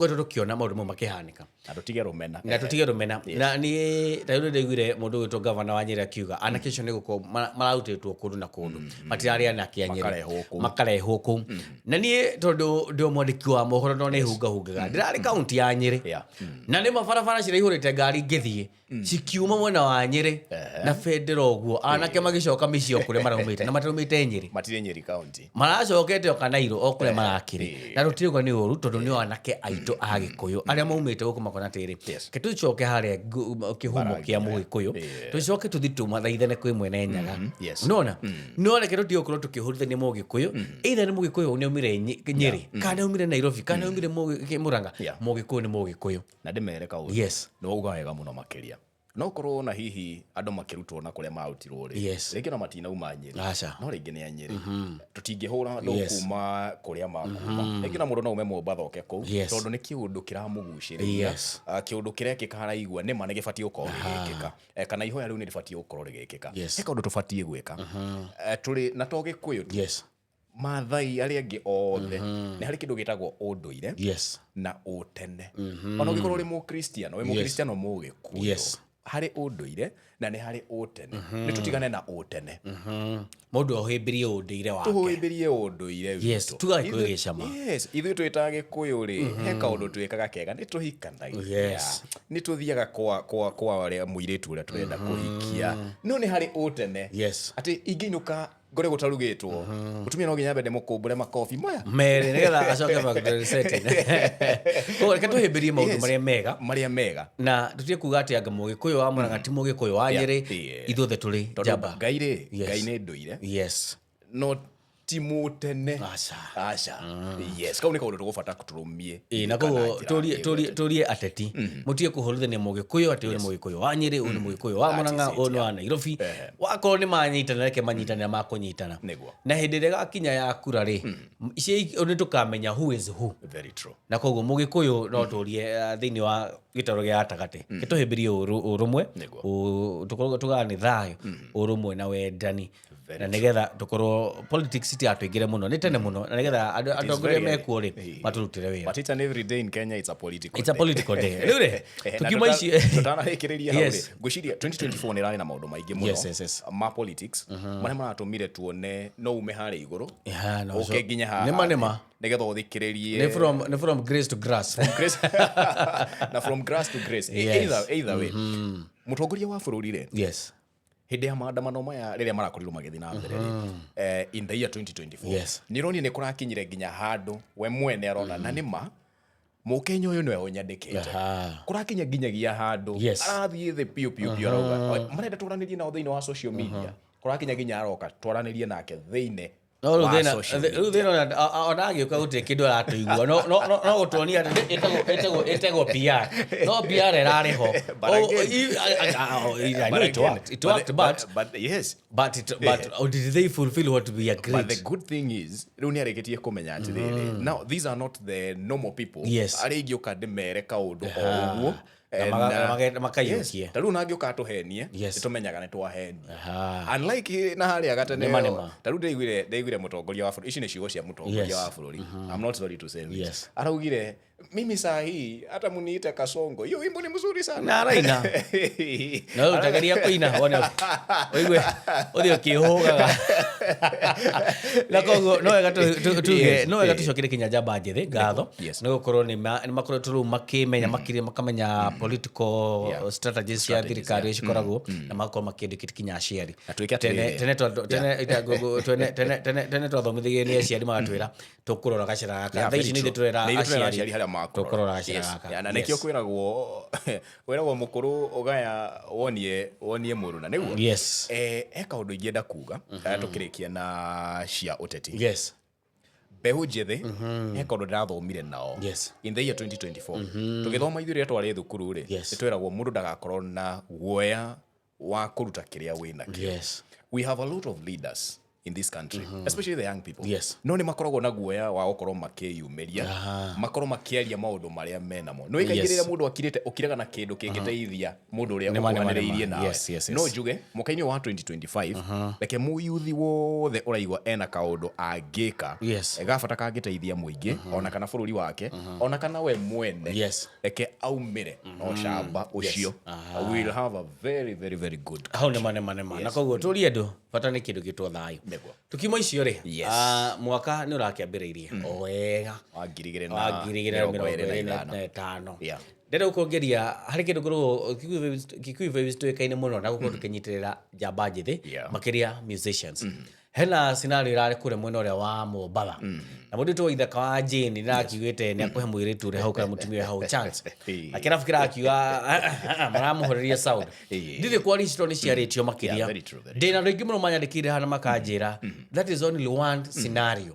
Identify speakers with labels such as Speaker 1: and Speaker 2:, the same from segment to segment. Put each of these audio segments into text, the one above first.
Speaker 1: Tũkoretwo tũkĩona maũndũ mau makĩhanĩka.
Speaker 2: Na tũtige rũmena.
Speaker 1: Na tũtige rũmena. Na niĩ ta rĩu nĩndaiguire mũndũ ũgwĩtwo gavana wa Nyĩrĩ akiuga anake acio nĩ gũkorwo mararutĩtwo kũndũ na kũndũ, matirarĩ anake a Nyĩrĩ.
Speaker 2: Makarehwo kũu.
Speaker 1: Makarehwo kũu. Na niĩ tondũ ndĩ o mwandĩki wa mohoro no nĩ hungahungaga, ndĩrarĩ kaũntĩ ya Nyĩrĩ. Na nĩ ma barabara ciraihũrĩte ngari ngĩthiĩ cikiuma mwena wa Nyĩrĩ na bendera ũguo, anake magĩcoka mĩciĩ o kũrĩa maraumĩte na matiraumĩte Nyĩrĩ.
Speaker 2: Matirĩ Nyĩrĩ kaũntĩ.
Speaker 1: Maracokete o Kanairo o kũrĩa marakĩrĩ. Na tũtirauga nĩ ũru tondũ nĩ o anake aitũ a Gĩkũyũ arĩa maumĩte gũkũ makona atĩrĩrĩ, reke tũcoke harĩa kĩhumo kĩa Mũgĩkũyũ, tũcoke tũthiĩ tũmathaithane kwĩ Mwene Nyaga. Nĩwona? No reke tũtige gũkorwo tũkĩhũrithania Mũgĩkũyũ, either nĩ Mũgĩkũyũ nĩ aumire Nyĩrĩ, kana nĩ aumire Nairobi, kana nĩ aumire Mũrang'a, Mũgĩkũyũ nĩ Mũgĩkũyũ.
Speaker 2: Na ndĩmere kaũndũ. Nĩ wauga wega mũno makĩria. No korwo na hihi andũ makĩrutwo na kũrĩa marutirwo rĩ, rĩngĩ ona matinauma Nyĩrĩ.
Speaker 1: Aca.
Speaker 2: No rĩngĩ nĩ a Nyĩrĩ. Tũtingĩhũra andũ kuma kũrĩa makuma. Rĩngĩ ona mũndũ no aume Mombatha oke kũu, tondũ nĩ kĩũndũ kĩramũgucĩrĩria. Kĩũndũ kĩrekĩka araigua nĩma nĩ gĩbatiĩ gũkorwo gĩgĩkĩka. Kana ihoya rĩu nĩ rĩbatiĩ gũkorwo rĩgĩkĩka. He kaũndũ tũbatiĩ gwĩka. Tũrĩ na to Gĩkũyũ tu. Maathai arĩa angĩ othe, nĩ harĩ kĩndũ gĩtagwo ũndũire na ũtene. Ona ũngĩkorwo ũrĩ mũkristiano, wĩ mũkristiano mũgĩkũyũ, harĩ ũndũire na nĩ harĩ ũtene. Nĩ tũtigane na ũtene.
Speaker 1: Mũndũ ahĩmbĩrie ũndũire wake.
Speaker 2: Tũhĩmbĩrie ũndũire witũ.
Speaker 1: Yes, tuga Gĩkũyũ gĩ cama.
Speaker 2: Yes, ithuĩ twĩ ta Gĩkũyũ rĩ, he kaũndũ twĩkaga kega, nĩ tũhikanagia. Nĩ tũthiaga kwa ũrĩa mũirĩtu ũrĩa tũrenda kũhikia. No nĩ harĩ ũtene. Atĩ ingĩinũka ngore gũtarugĩtwo, mũtumia no nginya ambe ndĩmũkũmbũre makobi maya
Speaker 1: merĩ nĩgetha acoke back to resetting. Koguo reke tũhĩmbĩrie maũndũ marĩa mega.
Speaker 2: Marĩa mega.
Speaker 1: Na tũtige kuga atĩ anga Mũgĩkũyũ wa Mũrang'a ti Mũgĩkũyũ wa Nyĩrĩ, ithuothe tũrĩ
Speaker 2: Tondũ
Speaker 1: njamba.
Speaker 2: Ngai rĩ, Ngai nĩ ndũire. No ti mũtene.
Speaker 1: Aca.
Speaker 2: Aca. Yes, kau nĩ kaũndũ tũgũbata tũrũmie.
Speaker 1: Ĩĩ, na
Speaker 2: Kana
Speaker 1: koguo
Speaker 2: njĩra ĩgwete.
Speaker 1: tũrie ateti mũtige kũhũrithania Mũgĩkũyũ atĩ ũyũ nĩ Mũgĩkũyũ wa Nyĩrĩ, ũyũ nĩ Mũgĩkũyũ wa
Speaker 2: That is
Speaker 1: Mũrang'a,
Speaker 2: it,
Speaker 1: ũyũ nĩ
Speaker 2: yeah.
Speaker 1: wa Nairobi. Wakorwo nĩ manyitana, reke manyitane na makũnyitana. Na hĩndĩ ĩrĩa ĩgakinya ya kura rĩ, nĩ tũkamenya who is who.
Speaker 2: Very true.
Speaker 1: Na koguo Mũgĩkũyũ no tũrie thĩinĩ wa gĩtaro gĩa gatagatĩ, gĩtũhĩmbĩrie ũrũmwe, tũkorwo tugane thayũ, ũrũmwe na wendani.
Speaker 2: Very
Speaker 1: Na nĩgetha tũkorwo politics itigatũingĩre mũno, nĩ tene mũno, na nĩgetha andũ
Speaker 2: It is
Speaker 1: atongoria
Speaker 2: very
Speaker 1: mekuo rĩ,
Speaker 2: early.
Speaker 1: matũrutĩre wĩra.
Speaker 2: But each and every day in Kenya it's a political
Speaker 1: It's a
Speaker 2: day.
Speaker 1: political day. Rĩu rĩ,
Speaker 2: Na
Speaker 1: tũkiuma ici
Speaker 2: tũtanarĩkĩrĩria hau rĩ, ngwĩciria 2024 nĩ ĩrarĩ na maũndũ maingĩ mũno ma politics marĩa maratũmire tuone no ume harĩa igũrũ
Speaker 1: Yeah, no,
Speaker 2: ũke nginya haha
Speaker 1: Nĩma,
Speaker 2: thĩ,
Speaker 1: nĩma.
Speaker 2: nĩgetha ũthikĩrĩrie
Speaker 1: Nĩ from grace to grass.
Speaker 2: Grace na from grass to grace. Either way, mũtongoria wa bũrũri rĩ, hĩndĩ ya maandamano maya rĩrĩa marakorirwo magĩthiĩ na mbere rĩ, in the year 2024, nĩ ũronire nĩ kũrakinyire nginya handũ we mwene arona na nĩ ma Mũkenya ũyũ nĩwe ũnyandĩkĩte. Kũrakinya nginyagia handũ arathiĩ thĩ piũ piũ piũ arauga marenda twaranĩrie nao thĩinĩ wa social media. Kũrakinya nginya aroka twaranĩrie nake thĩinĩ
Speaker 1: No rĩu
Speaker 2: wa
Speaker 1: thĩna
Speaker 2: social
Speaker 1: rĩu
Speaker 2: media.
Speaker 1: thĩna ona agĩũka gũtirĩ kĩndũ aratũigua, no gũtuonia atĩ ĩtagwo PR, no PR ĩrarĩ ho.
Speaker 2: But
Speaker 1: Oh,
Speaker 2: again,
Speaker 1: I
Speaker 2: but
Speaker 1: know it
Speaker 2: again,
Speaker 1: worked. It worked,
Speaker 2: but yes.
Speaker 1: But did they fulfill what we
Speaker 2: But the
Speaker 1: agreed?
Speaker 2: good thing is, rĩu nĩ arĩkĩtie kũmenya atĩrĩrĩ, now these are not the normal people. Arĩa ingĩũka ndĩmere kaũndũ o ũguo,
Speaker 1: Na makaiyũkie.
Speaker 2: Yes. Ta rĩu nangĩũka atũhenie, nĩtũmenyaga nĩ twahenia. Unlike na harĩa gatene,
Speaker 1: Nĩma, nĩma.
Speaker 2: ta rĩu ndĩraiguire mũtongoria wa bũrũri, ici nĩ ciugo cia mũtongoria wa bũrũri. I'm not sorry to say this. Araugire, mimi saa hii hata muniite Kasongo, hiyo wimbo ni mzuri sana.
Speaker 1: Na araina. Na rĩu utageria kũina wone ũigue ũthiĩ ũkĩhũgaga. Na koguo no wega tuge, no wega tũcokerie kinya njamba njĩthĩ ngatho, nĩ gũkorwo nĩ makoretwo rĩu makĩmenya makĩria, makamenya political strategies cia
Speaker 2: Strategies,
Speaker 1: thirikari cikoragwo, na magakorwo makĩeducate kinya aciari.
Speaker 2: Na twĩke
Speaker 1: Tene
Speaker 2: atĩrĩrĩ.
Speaker 1: tene twa- tene tene twathomithagio nĩ aciari magatwĩra tũkũrora gacĩra gaka.
Speaker 2: Yeah,
Speaker 1: Thaa ici
Speaker 2: very
Speaker 1: nĩ ithuĩ
Speaker 2: true.
Speaker 1: tũrera
Speaker 2: Nĩ ithuĩ tũrera
Speaker 1: aciari
Speaker 2: aciari harĩa makũrora.
Speaker 1: Tũkũrora gacĩra gaka.
Speaker 2: Yeah, na nĩkĩo kwĩragwo mũkũrũ ũgaya wonie mũruna, nĩguo? He kaũndũ ingĩenda kuga, tũkĩrĩkia na cia ũteti. Mbeũ njĩthĩ, he kaũndũ ndĩrathomire nao. In the year 2024. Tũgĩthoma ithuĩ rĩrĩa twarĩ thukuru rĩ, nĩtweragwo mũndũ ndagakorwo na guoya wa kũruta kĩrĩa wĩnakĩo. We have a lot of leaders. In this country, especially the young people, no nĩ makoragwo na guoya wa gũkorwo makĩyumĩria, makorwo makĩaria maũndũ marĩa menamo. Nĩ kaingĩ rĩrĩa mũndũ akirĩte, ũkiraga na kĩndũ kĩngĩteithia mũndũ ũrĩa ũkuhanĩrĩirie nawe. No njuge mwaka-inĩ wa 2025, reke mũyuthi wothe ũraigua ena kaũndũ angĩka ga bata kangĩteithia mũingĩ, ona kana bũrũri wake, ona kana we mwene, reke aumĩre na ũcamba ũcio. We will have a very, very, very good
Speaker 1: Hau nĩ ma, nĩ ma, nĩ ma. Na koguo tũrie andũ, bata nĩ kĩndũ gĩtwo thayũ. Tukiuma icio rĩ, mwaka nĩ ũrakĩambĩrĩirie o wega
Speaker 2: wa ngiri igĩrĩ
Speaker 1: wa
Speaker 2: na
Speaker 1: 2025.
Speaker 2: 25.
Speaker 1: Ndĩrenda gũkuongeria harĩ kĩndũ ngoragwo Kikuyu Vibes tũĩkaine mũno na gũkorwo tũkĩnyitĩrĩra njamba njĩthĩ, makĩria musicians. Hena scenario ĩrarĩ kũrĩa mwena ũrĩa wa Mombatha, na mũndũ wĩtagwo Ithaka wa Jane nĩ arakiugĩte nĩ akũhe mũirĩtu ũrĩa hau kana mũtumia ũrĩa hau chance, na kĩrabu kĩrakiuga maramũhoreria sound. Ndirĩ kwa ricitwo nĩ ciarĩtio makĩria.
Speaker 2: Yeah, very true, very.
Speaker 1: Ndĩna andũ aingĩ mũno manyandĩkĩire hana makanjĩra that is only one scenario.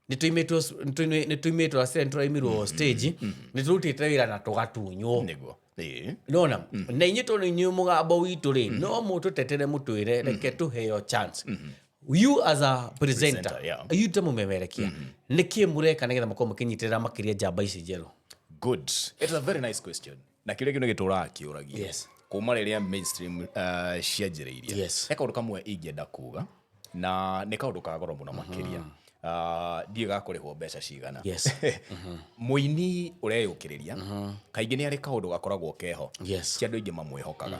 Speaker 1: Nĩ tũimĩtwo accident, tũraimirwo stage, nĩ tũrutĩte wĩra na tũgatunywo.
Speaker 2: Nĩguo.
Speaker 1: Nona na inyuĩ tondũ inyuĩ mũgambo witũ rĩ, no mũtũtetere, mũtwĩre reke tũheo chance. You as a presenter,
Speaker 2: Presenter, yeah.
Speaker 1: you ta mũmemerekia, nĩ kĩ mũreka nĩgetha mũkorwo mũkĩnyitĩrĩra makĩria njamba ici njerũ?
Speaker 2: Good, it's a very nice question, na kĩũria kĩu nĩ gĩtũraga kĩũragio kuma rĩrĩa mainstream cianjĩrĩirie. He kaũndũ kamwe ingĩenda kuga, na nĩ kaũndũ ka goro mũno makĩria. Ndiũĩ gakũrĩhwo mbeca cigana. Mũini ũreyũkĩrĩria kaingĩ nĩ arĩ kaũndũ gakoragwo keho ti andũ aingĩ mamwĩhokaga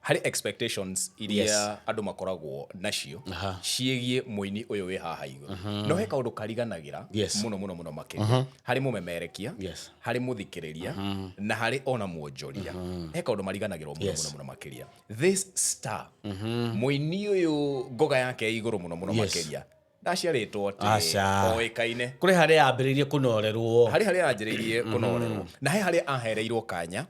Speaker 2: harĩ expectations iria andũ makoragwo nacio ciĩgiĩ mũini ũyũ wĩ haha igũrũ. No he kaũndũ kariganagĩra mũno mũno mũno makĩria harĩ mũmemerekia, harĩ mũthikĩrĩria, na harĩ ona mwonjoria. He kaũndũ mariganagĩrwo mũno mũno mũno makĩria. This star, mũini ũyũ ngoga yake ĩ igũrũ mũno mũno makĩria, ndaciarĩtwo atĩ
Speaker 1: Aca.
Speaker 2: oĩkaine.
Speaker 1: Kũrĩ harĩa yambĩrĩirie kũnorerwo.
Speaker 2: Harĩ harĩa anjĩrĩirie kũnorerwo, na he harĩa ahereirwo kanya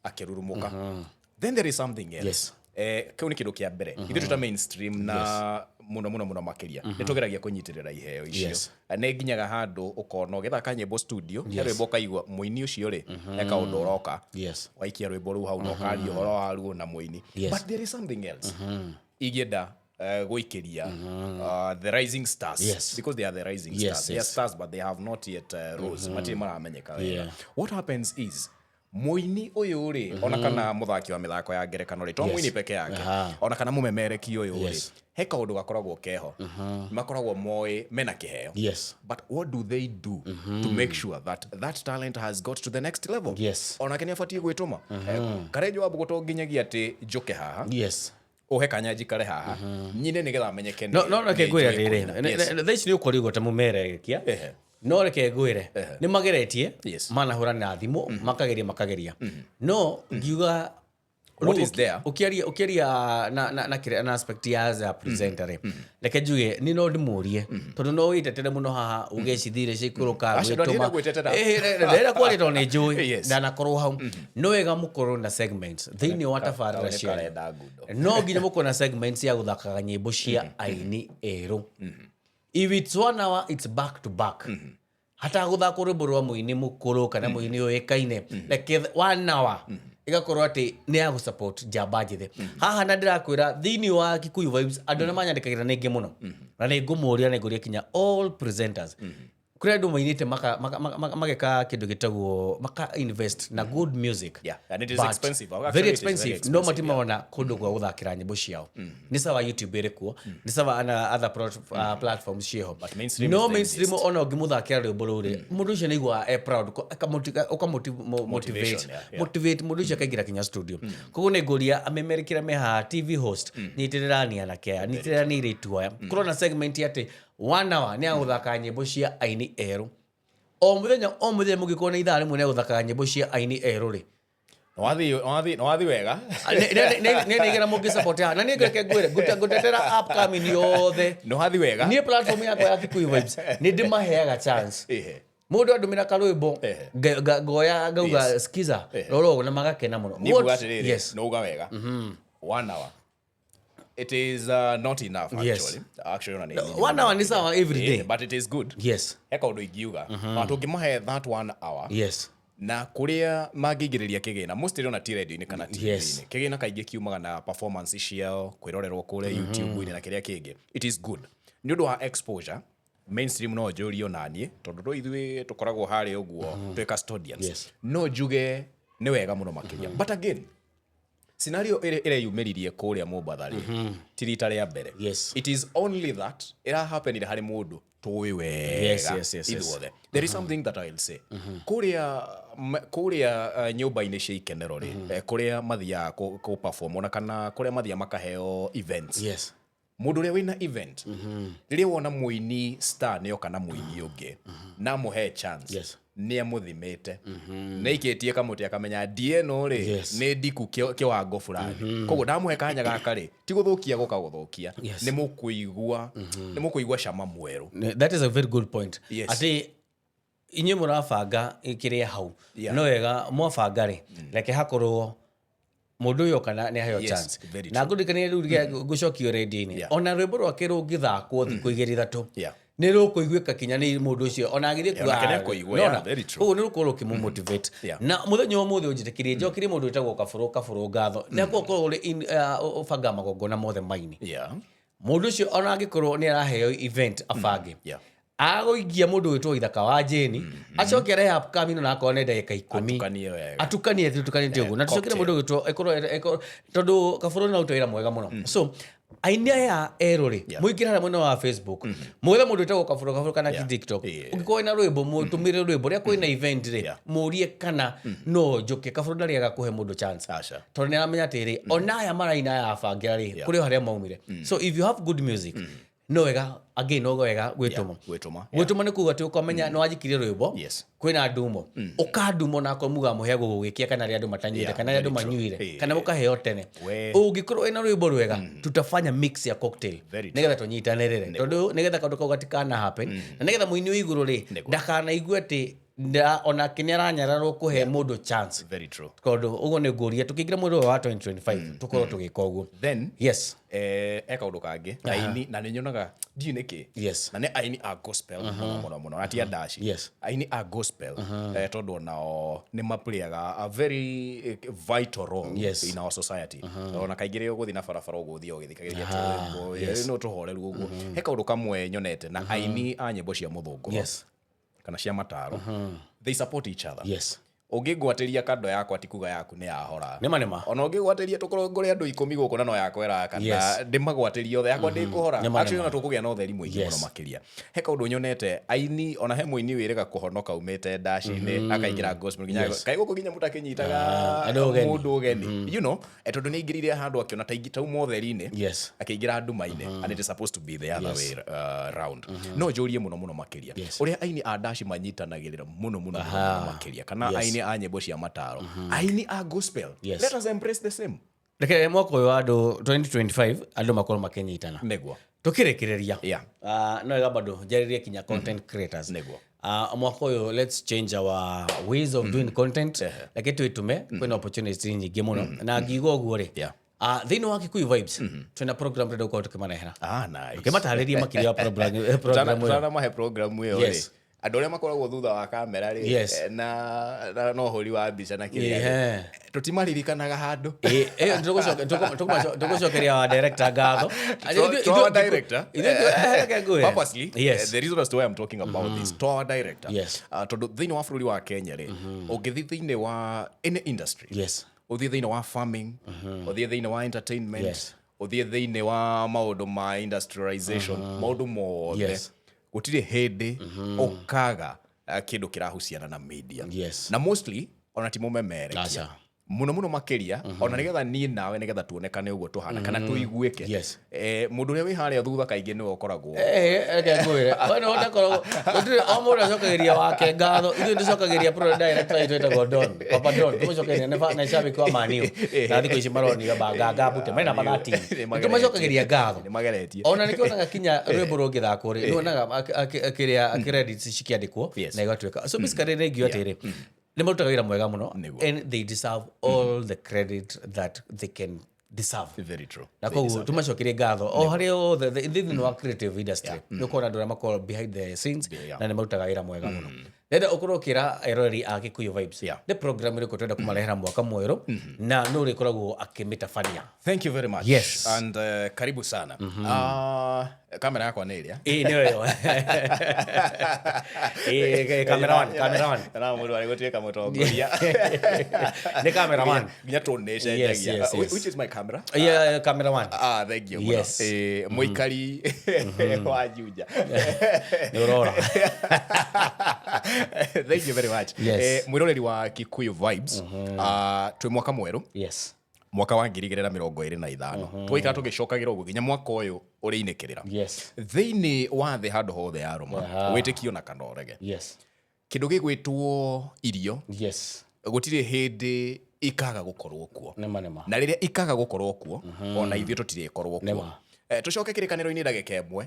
Speaker 2: akĩrurumũka. Then there is something else. Kĩu nĩ kĩndũ kĩa mbere. Ithuĩ twĩta mainstream, na mũno mũno mũno makĩria nĩ tũgeragia kũnyitĩrĩra iheo icio. Nĩ nginyaga handũ ũkona ũgĩthaka nyĩmbo studio, he rwĩmbo ũkaigua mũini ũcio rĩ, he kaũndũ ũroka, waikia rwĩmbo rũu hau na ũkaria ũhoro waruo na mũini. But there is something else ingĩenda gũikĩria the rising stars, because they are the rising stars. They are stars, but they have not yet rose. Matirĩ maramenyeka wega. What happens is mũini ũyũ rĩ, ona kana mũthaki wa mĩthako ya ngerekano rĩ, to mũini peke yake, ona kana mũmemereki ũyũ rĩ, he kaũndũ gakoragwo keho, makoragwo moĩ mena kĩheo, but what do they do to make sure that that talent has got to the next level? Onake nĩ abatiĩ gwĩtũma. Karenjo wa Mbũgũ, to nginyagia atĩ njũke haha, ũhe kanya njikare haha nyine nĩgetha menyeke.
Speaker 1: No reke
Speaker 2: nĩ
Speaker 1: ngwĩre
Speaker 2: njũĩ
Speaker 1: atĩrĩrĩ,
Speaker 2: kũina.
Speaker 1: Thaa ici nĩ ũkorirwo ta mũmererekia. No reke ngwĩre, nĩ mageretie, manahũra na thimũ, makageria, makageria, no ngiuga
Speaker 2: What is there?
Speaker 1: Ũkĩaria na kĩrĩa na aspect ya as a presenter rĩ, reke njuge ni no ndĩmũrie tondũ no wĩtetere mũno haha uge cithire ciikũrũka.
Speaker 2: Acio ndwatire gwĩtetera.
Speaker 1: Ndĩrenda kwaria tondũ nĩ njũĩ ndanakorwo hau. No wega mũkorwo na segments thĩinĩ wa tabarĩra
Speaker 2: Kaũ nĩ
Speaker 1: cianyu.
Speaker 2: Karenda ngundo.
Speaker 1: No nginya mũkorwo na segments ya gũthakaga nyĩmbo cia aini erũ. If it's one hour, it's back to back. Hata gũthakwo rwĩmbo rwa mũini mũkũrũ kana mũini ũĩkaine, reke one hour ĩgakorwo atĩ nĩ ya gũsupport njamba njĩthĩ haha. Na ndĩrakwĩra thĩinĩ wa Kikuyu Vibes, andũ arĩa manyandĩkagĩra nĩ aingĩ mũno, na nĩ ngũmũria, na ngũria kinya all presenters. Kũrĩ andũ mainĩte mageka kĩndũ gĩtagwo maka invest na good music.
Speaker 2: Yeah, and it is
Speaker 1: But
Speaker 2: expensive. Actually,
Speaker 1: very
Speaker 2: it is very
Speaker 1: expensive, no
Speaker 2: expensive.
Speaker 1: Matimaona kũndũ gwa gũthakĩra nyĩmbo ciao. Nĩ sawa YouTube ĩrĩ kuo, nĩ sawa ana other platforms ciĩho.
Speaker 2: But mainstream
Speaker 1: No
Speaker 2: is the
Speaker 1: mainstream
Speaker 2: easiest.
Speaker 1: ona ũngĩmũthakĩra rwĩmbo rũu rĩ, mũndũ ũcio nĩ aiguaga e proud, ũkamũmotivate.
Speaker 2: Motivation, yeah.
Speaker 1: Motivate mũndũ ũcio akaingĩra kinya studio. Koguo nĩ ngũria amemerekera me haha, TV host, nyitĩrĩrani anake aya, nyitĩrĩrani airĩtu aya. Kũrona segment atĩ one hour nĩ ya gũthaka nyĩmbo cia aini erũ o mũthenya o mũthenya. Mũngĩkorwo na ithaa rĩmwe nĩ gũthakaga nyĩmbo cia aini erũ rĩ,
Speaker 2: Nĩwathiĩ wega.
Speaker 1: Nĩ nĩigera mũngĩ support haha, na niĩ reke ngwĩre, ngũtetera upcoming yothe.
Speaker 2: Nĩwathiĩ wega.
Speaker 1: Niĩ platform yakwa ya Kikuyu Vibes nĩ ndĩmaheaga chance. Mũndũ andũmĩra karwĩmbo, ngoya ngauga, "Skiza, rora ũguo," na magakena mũno.
Speaker 2: Niĩ nguga atĩrĩrĩ, nĩuga wega, one hour, it is not enough. Actually ona nĩ nini
Speaker 1: One
Speaker 2: mũno.
Speaker 1: hour nĩ sawa every day.
Speaker 2: But it is good. He kaũndũ ingiuga, ona tũngĩmahe that one hour, Na kũrĩa mangĩingĩrĩria kĩgĩna mostly ona ti radio-inĩ kana TV-inĩ. Kĩgĩna kaingĩ kiumaga na performance ciao, kwĩrorerwo kũrĩa YouTube-inĩ na kĩrĩa kĩngĩ. It is good nĩ ũndũ wa exposure. Mainstream no njũrie onaniĩ, tondũ rĩu ithuĩ tũkoragwo harĩa ũguo twĩ custodians. No njuge nĩ wega mũno makĩria, but again, scenario ĩrĩa ĩreyumĩririe kũrĩa Mombatha rĩ, ti rita rĩa mbere. It is only that ĩrahappenire harĩ mũndũ tũĩ wega ithuothe. There is something that I'll say. Kũrĩa kũrĩa nyũmba-inĩ cia ikenero rĩ, kũrĩa mathiaga kũ perform ona kana kũrĩa mathiaga makaheo events, mũndũ ũrĩa wĩna event, rĩrĩa wona mũini star nĩ oka na mũini ũngĩ na amũhe chance, nĩ amũthimĩte, nĩ aikĩtie kamũtĩ, akamenya ndie ĩno rĩ nĩ ndiku kĩwango fulani, koguo ndamũhe kanya gaka rĩ, ti gũthũkia gũka gũthũkia. Nĩ mũkũigua cama mwerũ.
Speaker 1: That is a very good point. Atĩ inyuĩ mũrabanga kĩrĩa hau, no wega mwabanga rĩ, reke hakorwo mũndũ ũyũ oka na nĩ aheo chance.
Speaker 2: Very.
Speaker 1: Na ngũririkanie rĩu ngũcokio redio-inĩ, ona rwĩmbo rwake rũngĩthakwo thikũ 2 3, nĩ rũkũiguĩka kinya nĩ mũndũ ũcio ona agĩthiĩ.
Speaker 2: Yeah, onake nĩekũigua, yeah, very true.
Speaker 1: Koguo nĩ rũkorwo rũkĩmũ-motivate. Na mũthenya wa ũmũthĩ ũnjĩtĩkĩrie njokerie mũndũ wĩtagwo Kabũrũ. Kabũrũ ngatho nĩ akorwo ũrĩ ũbangaga magongona mothe maini. Mũndũ ũcio ona angĩkorwo nĩ araheo event abange, agũigia mũndũ wĩtwo Ithaka wa Jeni, acoke arehe upcoming ona akorwo nĩ ndagĩka 10.
Speaker 2: Atukanie wega.
Speaker 1: Atukanie, tutukanĩte ũguo na tũcokere
Speaker 2: cocktail.
Speaker 1: Mũndũ wĩtwo ĩkorwo tondũ Kabũrũ nĩ aruta wĩra mwega mũno. So aini aya erũ rĩ, mũingĩre harĩa mwena wa Facebook, mwethe mũndũ wĩtagwo Kabũrũ, Kabũrũ kana TikTok. Ũngĩkorwo wĩna rwĩmbo, mũtũmĩre rwĩmbo rĩrĩa kwĩna event rĩ, mũrie kana no njũke. Kabũrũ ndarĩaga kũhe mũndũ chance,
Speaker 2: Aca.
Speaker 1: tondũ nĩ aramenya atĩrĩ, ona aya maraina aya abangĩra rĩ, kũrĩ o harĩa maumire. So if you have good music, no wega, again, no wega gwĩtũma.
Speaker 2: Gwĩtũma.
Speaker 1: Gwĩtũma nĩ kuga atĩ ũkamenya nĩ wanjikirie rwĩmbo, kwĩna ndumo, ũkandumo nako muga mũheagwo gũgĩkia kana rĩa andũ matanyuĩte, kana rĩa andũ
Speaker 2: very true.
Speaker 1: manyuire, kana mũkaheo tene.
Speaker 2: We.
Speaker 1: Ũngĩkorwo wĩna rwĩmbo rwega, tutafanya mix ya cocktail
Speaker 2: Very true.
Speaker 1: nĩgetha tũnyitanĩrĩre, tondũ nĩgetha kaũndũ kau gatikana happen, na nĩgetha mũini wa igũrũ rĩ, ndakanaigue atĩ onake nĩ aranyararwo kũhe mũndũ chance.
Speaker 2: Very true.
Speaker 1: Tondũ ũguo nĩ ngũria tũkĩingĩra mweri ũyũ wa 2025 tũkorwo tũgĩka ũguo.
Speaker 2: Then e kaũndũ kangĩ, aini, na nĩ nyonaga ndiũ nĩkĩ, na nĩ aini a gospel mũno mũno mũno, na ti a ndaci, aini a gospel, tondũ onao nĩ maplayaga a very vital role in our society. Ona kaingĩ rĩrĩa ũgũthiĩ na barabara ũguo, ũthiĩ ũgĩthikagĩrĩria tũrwĩmbo, no tũhoreru ũguo. He kaũndũ kamwe nyonete na aini a nyĩmbo cia mũthũngũro kana cia mataro, they support each other. Ũngĩngwatĩria kando yakwa, ti kuga yaku nĩ yahora.
Speaker 1: Nĩma nĩma.
Speaker 2: Ona ũngĩgwatĩria, tũkorwo ngũrĩ andũ 10 gũkũ na no yakwa ĩraka, na ndĩmagwatĩrie othe, yakwa ndĩkũhora.
Speaker 1: Nĩma,
Speaker 2: Actually,
Speaker 1: nĩma.
Speaker 2: ona tũkũgĩa na ũtheri mũingĩ mũno makĩria. He kaũndũ nyonete aini, ona he mũini wĩrĩga kũhonoka umĩte ndaci-inĩ akaingĩra gospel nginya kaĩ gũkũ nginya mũtakĩnyitaga
Speaker 1: Andũ ũgeni.
Speaker 2: mũndũ ũgeni, tondũ nĩ aingĩrire handũ akĩona ta tauma ũtheri-inĩ, akĩingĩra nduma-inĩ, and it is supposed to be the other way round. No njũrie mũno mũno makĩria ũrĩa aini a ndaci manyitanagĩrĩra mũno mũno mũno mũno makĩria, kana aini a nyĩmbo cia mataro, aini a gospel. Let us embrace the same.
Speaker 1: Reke mwaka ũyũ wa andũ 2025 andũ makorwo makĩnyitana. Tũkĩrĩkĩrĩria, no wega bado njarĩrie kinya content creators. Mwaka ũyũ, let's change our ways of doing content. Reke twĩtũme, kwĩna opportunity nyingĩ mũno, na ngiuga ũguo rĩ, thĩinĩ wa Kikuyu Vibes twĩna program tũrenda gũkorwo tũkĩmarehera.
Speaker 2: Ah, nice.
Speaker 1: Tũkĩmatarĩrie makĩria wa program ĩyo.
Speaker 2: Tũtanamahe program ĩyo rĩ, andũ arĩa makoragwo thutha wa kamera rĩ, na ũhũri wa mbica na kĩrĩa rĩ, tũtimaririkanaga handũ.
Speaker 1: Ĩyo tũgũcokeria wa director ngatho.
Speaker 2: To our director,
Speaker 1: Reke ngwĩre.
Speaker 2: purposely, the reason as to why I'm talking about this, to our director, tondũ thĩinĩ wa bũrũri wa Kenya rĩ, ũngĩthiĩ thĩinĩ wa any industry, ũthiĩ thĩinĩ wa farming, ũthiĩ thĩinĩ wa entertainment, ũthiĩ thĩinĩ wa maũndũ ma industrialization, maũndũ mothe, gũtirĩ hĩndĩ ũkaga kĩndũ kĩrahuciana na media. Na mostly ona ti mũmemerekia
Speaker 1: Aca.
Speaker 2: mũno mũno makĩria, ona nĩgetha niĩ nawe nĩgetha tuonekane ũguo tũhana kana tũiguĩke. Mũndũ ũrĩa wĩ harĩa thutha kaingĩ nĩwe ũkoragwo.
Speaker 1: Reke ngwĩre, we nĩwe ũtakoragwo gũtirĩ, o mũndũ acokagĩria wake ngatho. Ithuĩ tũcokagĩria pro director witũ wĩtagwo Don Papa Don, tũmũcokagĩria nĩ shabiki wa Man U, na thikũ ici maronio banganga mbute mena mathati. Tũmacokagĩria ngatho.
Speaker 2: Nĩ mageretie.
Speaker 1: Ona nĩkĩo onaga kinya rwĩmbo rũngĩthakwo rĩ, nĩwonaga kĩrĩa credits cikĩandĩkwo na igatuĩka. So basically nĩ ingiuga atĩrĩ, nĩ marutaga wĩra mwega mũno and they deserve all the credit that they can deserve.
Speaker 2: Very true.
Speaker 1: Na koguo tũmacokerie ngatho o harĩa othe thĩinĩ wa creative industry, nĩ ũkona andũ arĩa makoragwo behind the scenes na nĩ marutaga wĩra mwega mũno. Ndĩrenda ũkorwo ũkĩra eroreri a Gĩkũyũ Vibes nĩ program ĩrĩkũ twenda kũmarehera mwaka mwerũ na nũ ũrĩkoragwo akĩmĩtabania.
Speaker 2: Thank you very much.
Speaker 1: Yes.
Speaker 2: And karibu sana. Kamera yakwa nĩ ĩrĩa.
Speaker 1: Ĩĩ nĩyo ĩyo. Ĩĩ camera one, camera one.
Speaker 2: Na mũndũ arĩ gũtuĩka mũtongoria.
Speaker 1: Nĩ camera one.
Speaker 2: Nginya tone nĩ ĩcenjagia. Which is my camera?
Speaker 1: Yeah, camera one.
Speaker 2: Ah, thank you.
Speaker 1: Yes.
Speaker 2: Mũikari wa Juja.
Speaker 1: Nĩ ũrora.
Speaker 2: Thank you very much.
Speaker 1: Yes.
Speaker 2: Mwĩroreri wa Kikuyu Vibes, twĩ mwaka mwerũ. Mwaka wa 2025, tũgaikara tũgĩcokagĩra ũguo nginya mwaka ũyũ ũrĩinĩkĩrĩra. Thĩinĩ wa thĩ handũ hothe yarũma, wĩtĩkio na kana ũrege, kĩndũ gĩgwĩtwo irio, gũtirĩ hĩndĩ ikaga gũkorwo kuo.
Speaker 1: Nĩma nĩma.
Speaker 2: Na rĩrĩa ikaga gũkorwo kuo, ona ithuĩ tũtirĩkorwo kuo.
Speaker 1: Nĩma.
Speaker 2: Tũcoke kĩrĩkanĩro-inĩ ndagĩka ĩmwe.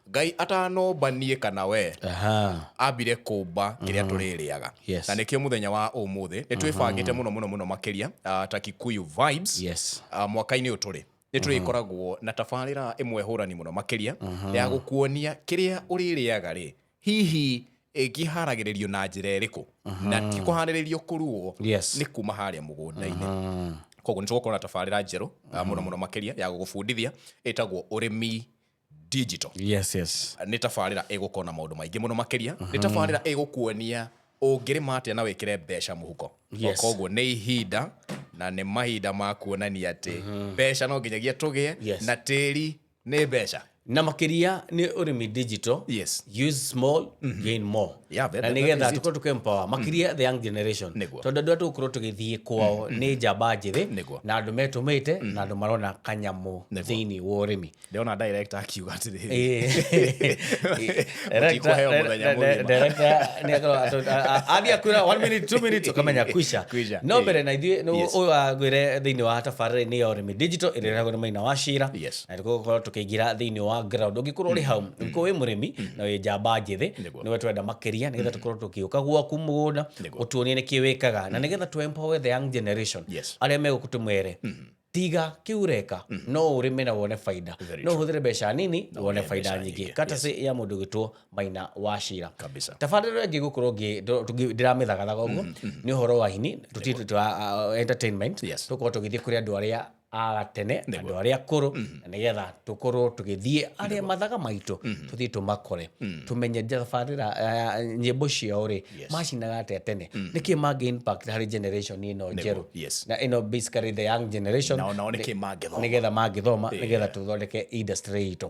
Speaker 2: Ngai atanomba niĩ kana we, ambire kũmba kĩrĩa tũrĩrĩaga. Na nĩkĩo mũthenya wa ũmũthĩ nĩ twĩbangĩte mũno mũno mũno makĩria, ta Kikuyu Vibes, mwaka-inĩ ũyũ tũrĩ nĩ tũrĩkoragwo na tabarĩra ĩmwe hũrani mũno makĩria ya gũkuonia kĩrĩa ũrĩrĩaga rĩ, hihi ĩngĩharagĩrĩrio na njĩra ĩrĩkũ, na ti kũharĩrĩrio kũrugwo, nĩ kuma harĩa mũgũnda-inĩ. Koguo nĩ tũgũkorwo na tabarĩra njerũ, mũno mũno makĩria ya gũgũbundithia, ĩtagwo Ũrĩmi Digital. Nĩ tabarĩra ĩgũkorwo na maũndũ maingĩ mũno makĩria, nĩ tabarĩra ĩgũkuonia ũngĩrĩma atĩa na wĩkĩre mbeca mũhuko. Koguo nĩ ihinda na nĩ mahinda ma kuonania atĩ mbeca no nginyagia tũgĩe, na tĩri nĩ mbeca.
Speaker 1: Na makĩria nĩ Ũrĩmi Digital. Use small, gain more.
Speaker 2: Yeah,
Speaker 1: na
Speaker 2: that
Speaker 1: nĩgetha
Speaker 2: is it.
Speaker 1: tũkorwo tũkĩ-empower makĩria the young generation, tondũ andũ arĩa tũgũkorwo tũgĩthiĩ kwao nĩ njamba njĩthĩ na andũ metũmĩte na andũ marona kanyamũ thĩinĩ wa ũrĩmi.
Speaker 2: Ndĩrona director akiuga atĩrĩrĩ,
Speaker 1: Mũtikũheo
Speaker 2: mũthenya mũgima.
Speaker 1: Director nĩ akorwo athiĩ akwĩra 1 minute, 2 minutes, ũkamenya kwisha.
Speaker 2: Kwisha,
Speaker 1: No mbere na ithuĩ ũyũ agwĩre thĩinĩ wa tabarĩra inĩ ya Ũrĩmi Digital ĩrĩa ĩrehagwo nĩ Maina wa Cira, na tũgũkorwo tũkĩingĩra thĩinĩ wa ground. Ũngĩkorwo ũrĩ hau, ũngĩkorwo wĩ mũrĩmi na wĩ njamba njĩthĩ, nĩwe twenda makĩria, nĩgetha tũkorwo tũgĩũka gwaku mũgũnda, ũtuonie nĩkĩ wĩkaga, na nĩgetha tũ empower the young generation arĩa megũkũ, tũmere tiga kĩu ũreka, no ũrĩme na wone baida, no ũhũthĩre mbeca nini wone
Speaker 2: wone
Speaker 1: baida
Speaker 2: mbeca
Speaker 1: nyingĩ.
Speaker 2: nyingĩ.
Speaker 1: Katacĩ ya mũndũ ũgĩtwo Maina wa Cira.
Speaker 2: Kabisa.
Speaker 1: Tabarĩra ĩngĩ gũkorwo ndĩramĩthagathaga ũguo nĩ ũhoro wa ini tũtitũ entertainment. Tũkorwo tũgĩthiĩ kũrĩ andũ arĩa a tene, andũ arĩa akũrũ, na nĩgetha tũkorwo tũgĩthiĩ arĩa mathaga maitũ, tũthiĩ tũmakore, tũmenye tabarĩra, nyĩmbo ciao rĩ, macinaga atĩa tene, nĩkĩ mangĩ impact harĩ generation ĩno njerũ, na ĩno basically the young generation.
Speaker 2: Nao nĩkĩ mangĩthoma.
Speaker 1: Nĩgetha mangĩthoma, nĩgetha tũthondeke industry itũ.